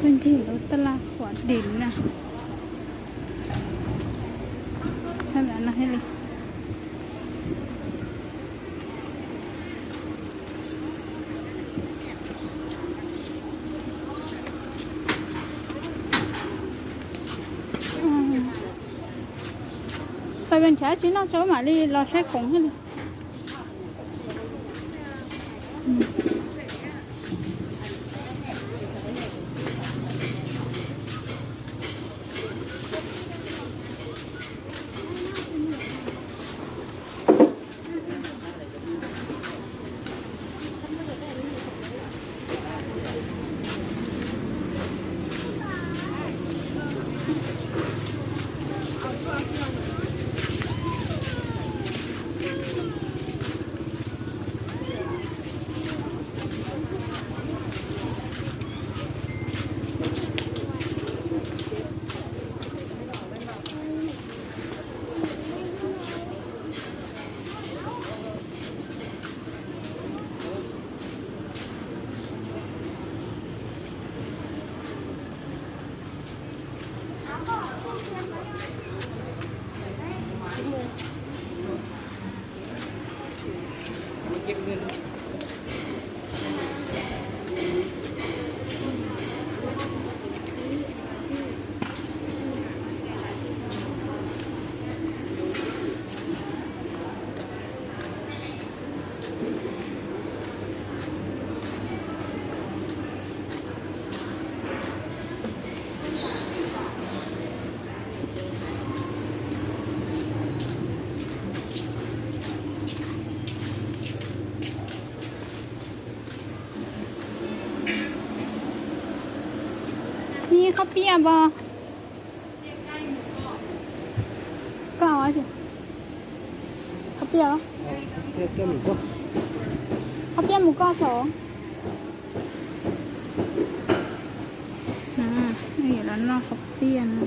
Ntsis lub taj laj Huam Dim na. Sab ntawm no thiaj li. Pais pem nrhiav tsis noj tso mam li los saib khoom thiaj li. Ni qhob piaj pos. Koj ua si? Qhob piaj los? Qhob piaj mus koj saum. Los noj qhob piaj no.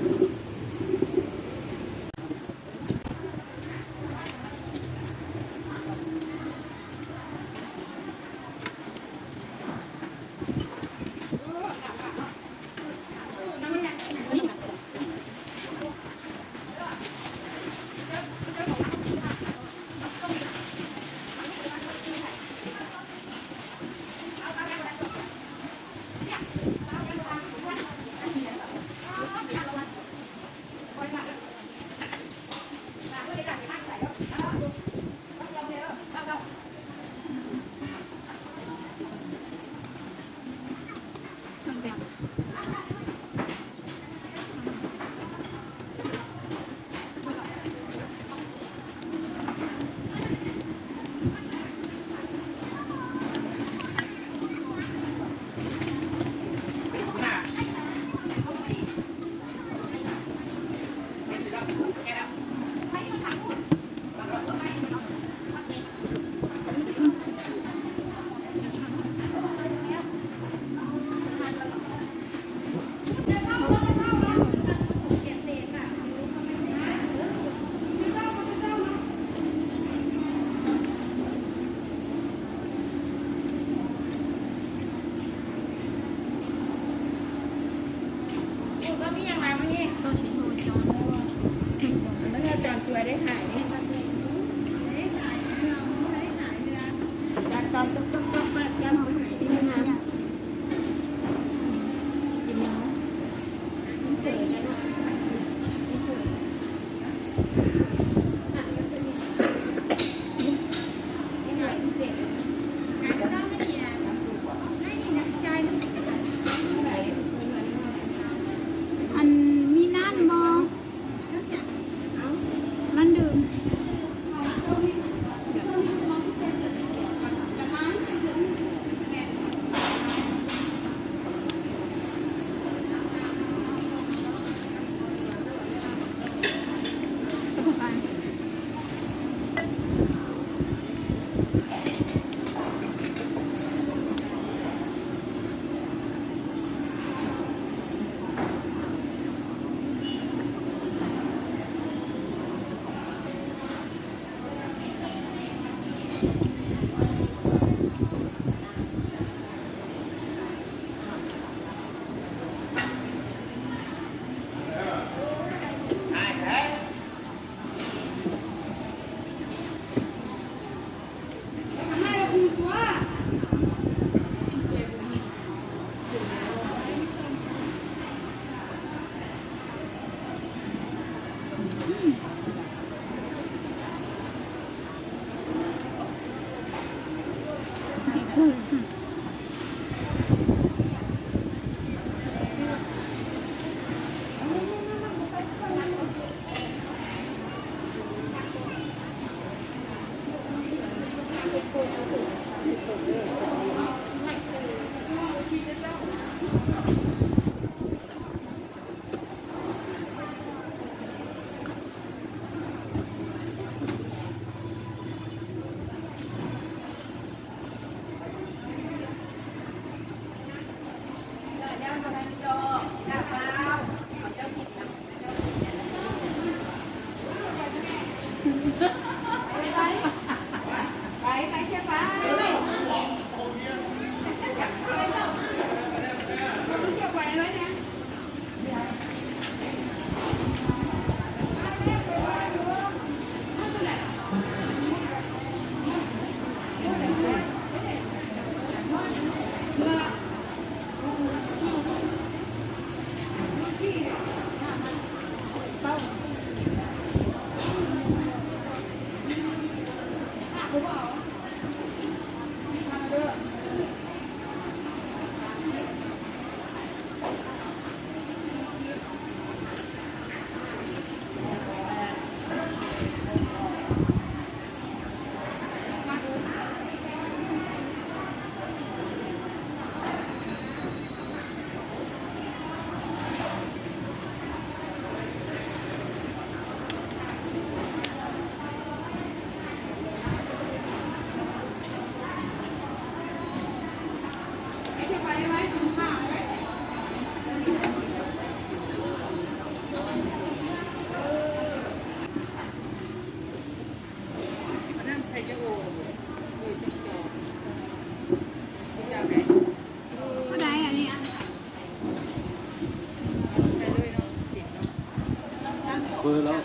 Qhov lawm.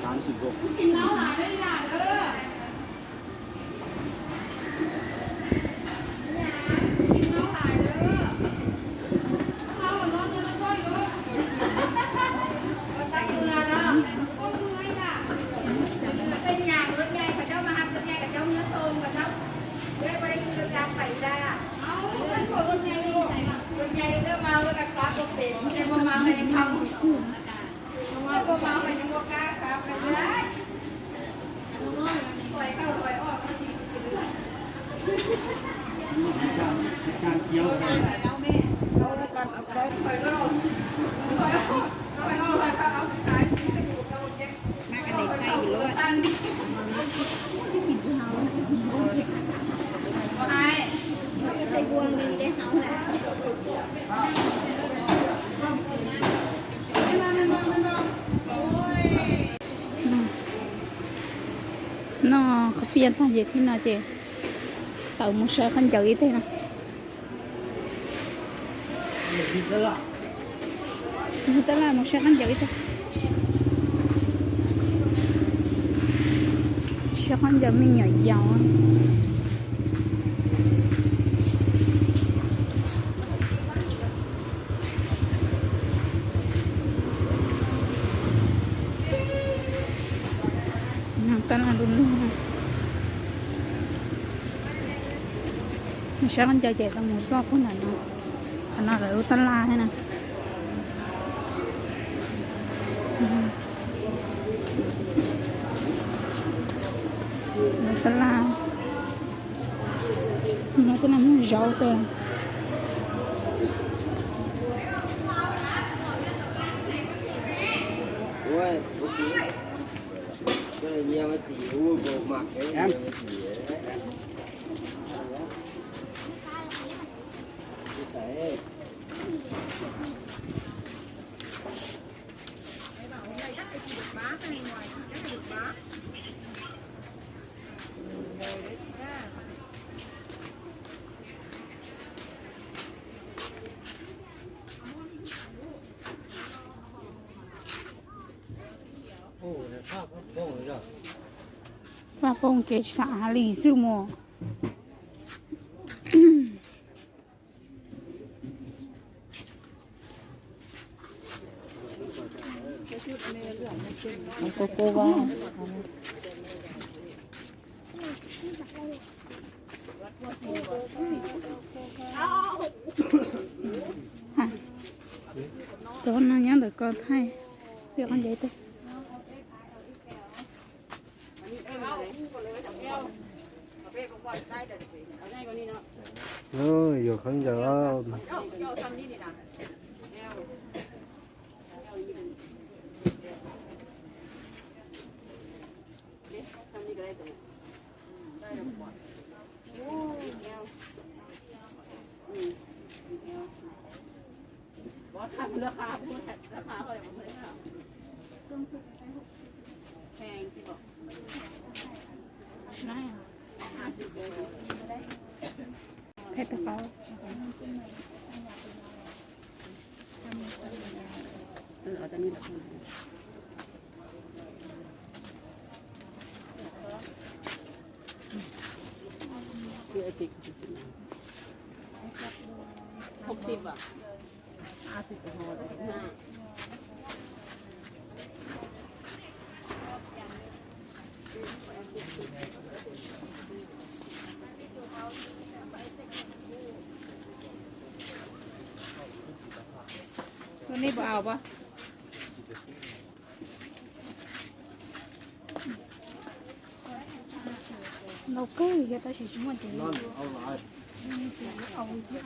Tám mươi đồng. Noj qhov piaj tag ces thiab no ces tawm mus saib qhov ncauj ib teg no. Mus tab laj mus saib qhov ncauj ib teg. Saib qhov ncauj me nyuam yaus. Tab laj du lug. Saib qhov ncauj ces tau mus txog puag nram no. Qhov no lawv lub tab laj thiab na. Lub tab laj no twb no muag zaub kawg. Vaj poob kev tsis tau av li xwb mus. Cov no nyob ntawm ko thaij, peb qhov ncaws tag. Yuav qhov ncaws. Thaij tau qab. Tus nej puas au pab? Ntau kawg thiab tab sis tsis muaj ces au thiab.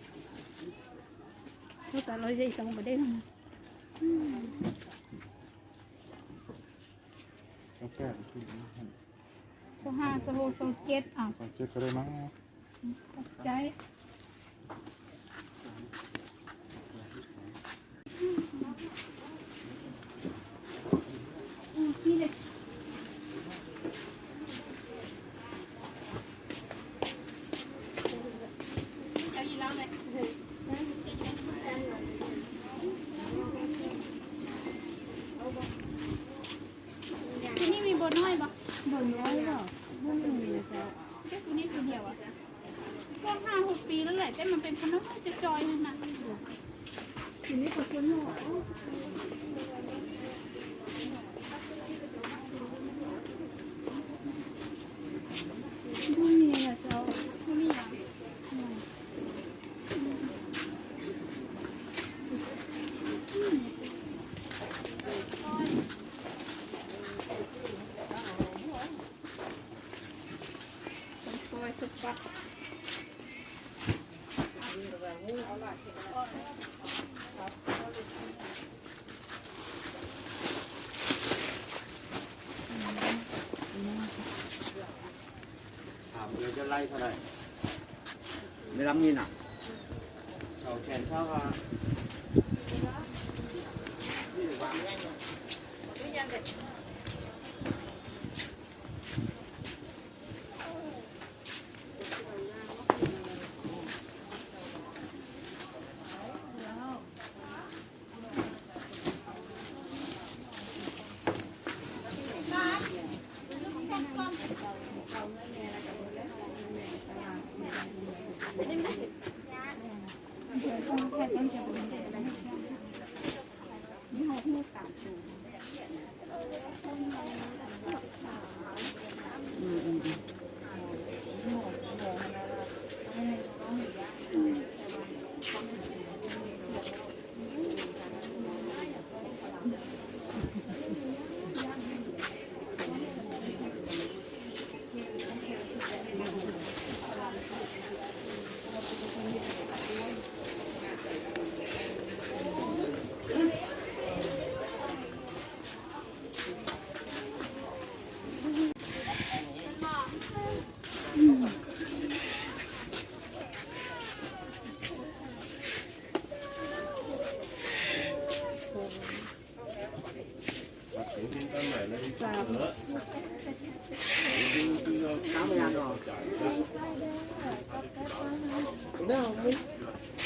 Lub tas los ze tau npua dej no. Xyoo haj, xyoo hau, xyoo ciaj, xyoo ciaj ko dej no. Kuv nim me npua no, npua no, kuv nim kuv diam, kuv haj hu pis lawm tej mas pes phab no co co na.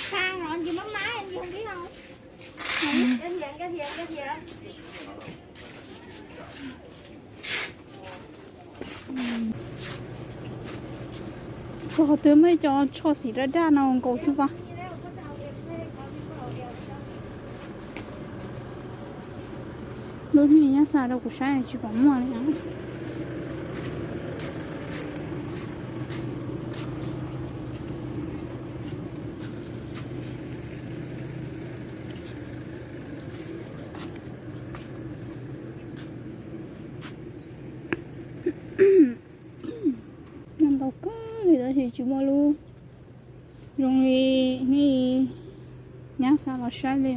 Sang no nci mab mab nci hov pib no. Puag qhov twg muaj ib co tsho xim daj daj no nkaus xwb as. Lub hnub nyob xa rau kuv saib tsis pom muaj li. Nyob ntau kawg li tab sis tsis muaj lub zoo li nej nyab xa los saib li.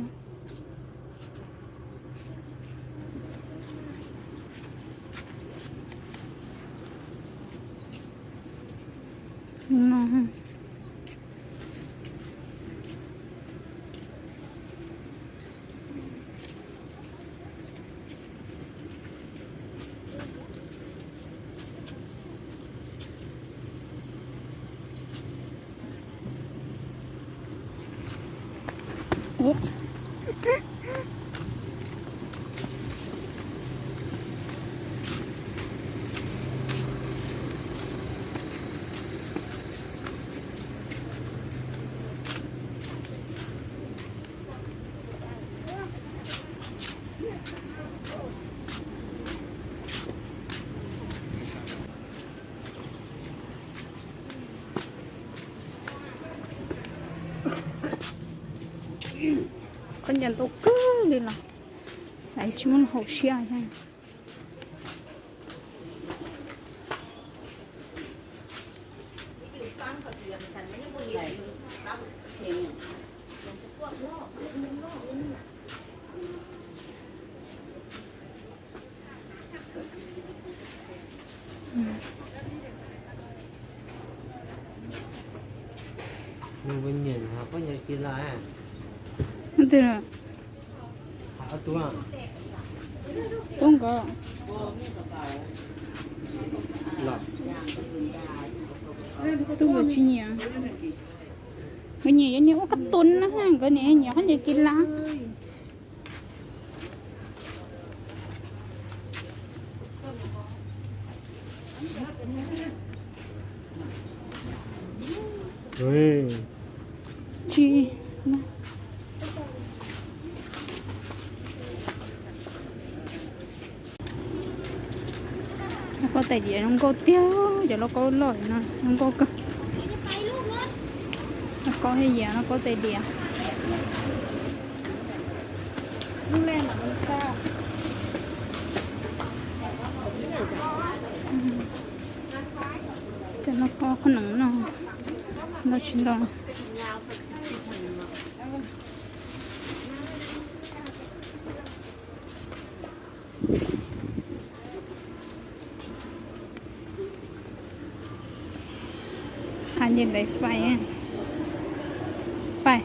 Qhov ncauj ntau kawg li los xaiv tsis muaj lub hauv siab thiab. Twg? Tub nkawd, tub nkawd tsis nyiam. Nkawd nyiam yuav niag ua kab tun na, nkawd niam nyiam qhov ncauj kis las. Tsis, lauj kaub tais diav zoo nkauj tiag, cov lauj kaub loj no zoo nkauj kawg. Lauj kaub thiab yam lauj kaub tais diav. Cov lauj kaub qhob noom no ntau tsis ntau. Qhov nce ntawd fais, fais.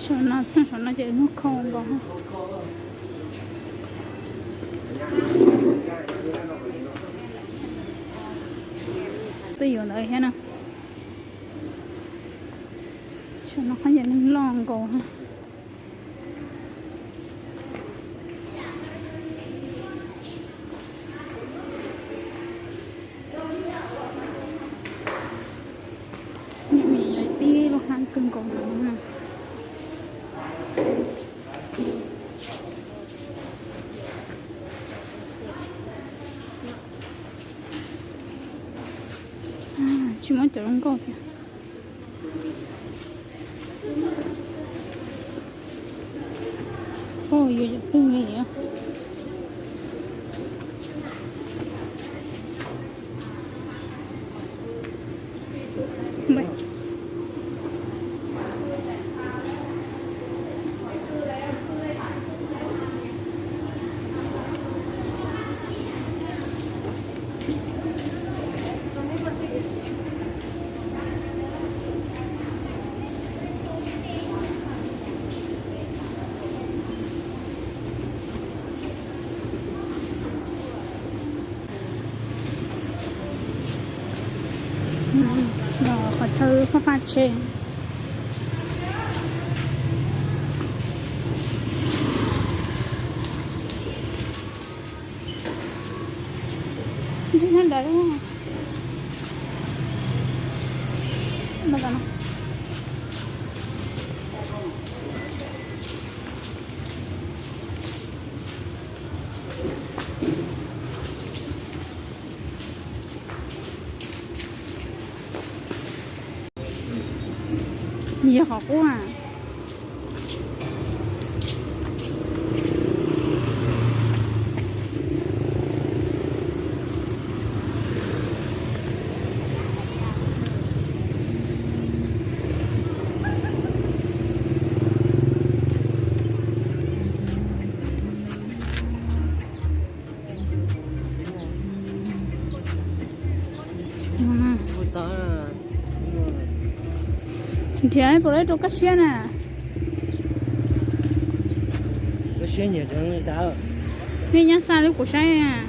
Saum no, txheej saum no ces muag khau nkaus. Twb yuav ntawd thiab na. Saum no qhov ncauj neeg loj nkaus. Nws yog tib lub hab kawg nkaus no. Tsis muab cov zoo nkauj thiab. Yuav cov twg li? Los qhov chaw faj faj tsheb. Ntsib nyob ntawd. Yog qhov qub a. Nrhiav puas lawv rau kab siab na. Kab siab nyiam cov li cas? Nej nyob xa li kuv saib.